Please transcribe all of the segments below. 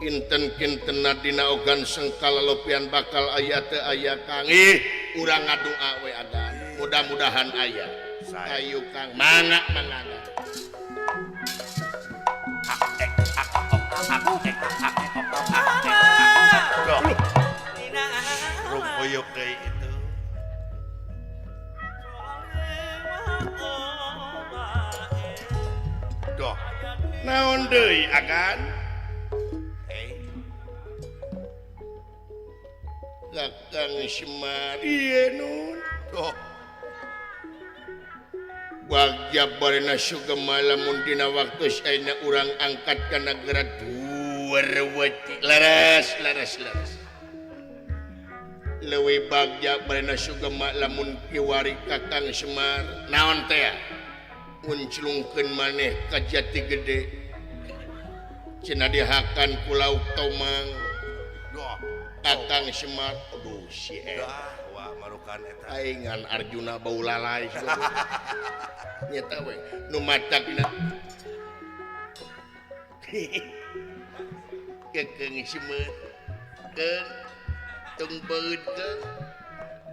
Kinten-kinten dina ogan sengkala lopian bakal aya teu aya Kang. Ih, urang ngadoa we agan. Mudah-mudahan aya. Ayo Kang, mangga mangga. Rungkuyuk deui itu. Doh, naon deui agan? Kakang Semar ieu nun. Doh. Bagja barena sugema lamun dina waktu ayeuna urang angkat ka nagara Duwarwati. Leres leres leres. Leuwih bagja barena sugema lamun kiwari Kakang Semar. Naon teh? Unclungkeun maneh ka Jati Gede. Cenah dihakan ku lauk tomang. Doh. Kakang Semar. Aduh si eta. Wah, marukan eta. Aingan Arjuna bau lalai. Nyata we nu matakna. Kekeung Semar. Keung tung beut keung.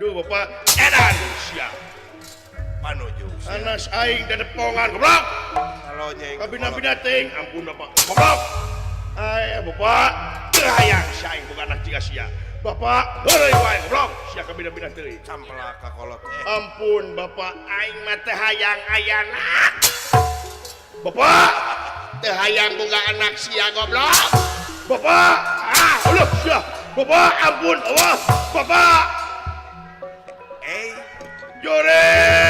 Duh bapak edan sia. Panuju. Anas aing dadepongan goblok. Kalonyeng. Kabina-bina teuing ampun bapak. Goblok. Ay bapak teu hayang sia aing boga anak jiga sia. Bapak heureuy wae goblok sia kabina-bina teuing. Campela ka kolot teh. Ampun bapak aing mah teu hayang ayana. Bapak teu hayang boga anak sia goblok. Bapak ah Allah sia. Bapak ampun Allah. Bapak. Jore.